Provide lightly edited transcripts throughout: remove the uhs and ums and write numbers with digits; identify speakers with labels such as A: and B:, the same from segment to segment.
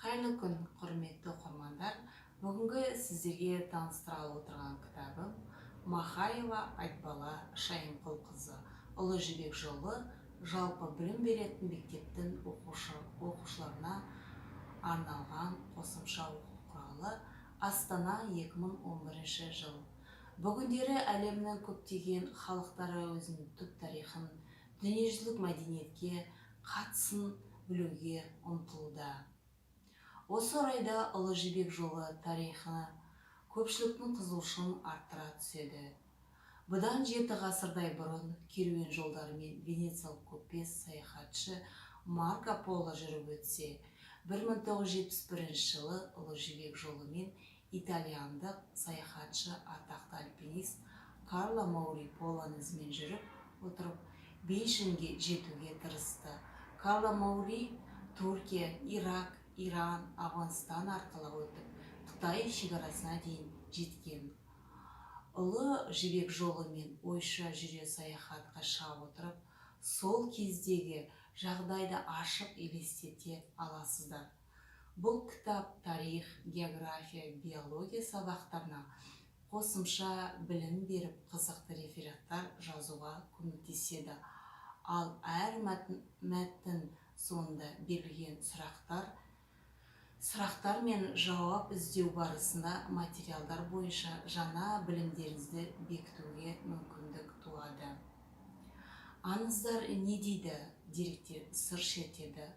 A: Қайырлы күн, құрметті оқырмандар! Бүгінгі сіздерге таныстырғалы отырған кітабым Махаева Айтбала Шайымқұлқызы «Ұлы Жібек жолы», жалпы білім беретін мектептің оқушыларына арналған қосымша оқу құралы. Астана, 2011 жыл. Бүгіндері әлемнің көптеген халықтары өзінің түп тарихын, дүниежүзілік мәдениетке қатысын білуге ұмтылуда. Осы орайда Ұлы Жібек жолы тарихы көпшіліктің қызығушылығын арттыра түседі. Бұдан 7 ғасырдай бұрын керуен жолдарымен венециялық көпес, саяхатшы Марко Поло жүріп өтсе, 1971 жылы Ұлы Жібек жолымен итальяндық саяхатшы, атақты альпинист Карло Маури Полоның ізімен жүріп отырып, Бейжіңге жетуге тырысты. Карло Маури Түркия, Ирак, Иран, Ауғанстан арқылы өтіп, Қытай шекарасына дейін жеткен. Ұлы Жібек жолымен ойша жүре саяхатқа шыға отырып, сол кездегі жағдайды ашық елестете аласыздар. Бұл кітап тарих, география, биология сабақтарына қосымша білім беріп, қызықты рефераттар жазуға көмектеседі. Ал әр мәтін соңында берілген сұрақтар мен жауап іздеу барысында материалдар бойынша жаңа білімдеріңізді бекітуге мүмкіндік туады. «Аңыздар не дейді, деректер сыр шертеді»,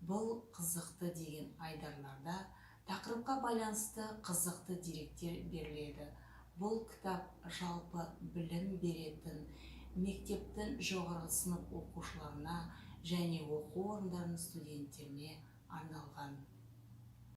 A: бұл қызықты деген айдарларда тақырыпқа байланысты қызықты деректер беріледі. Бұл кітап жалпы білім беретін мектептің жоғарғы сынып оқушыларына және оқу орындарының студенттеріне арналған.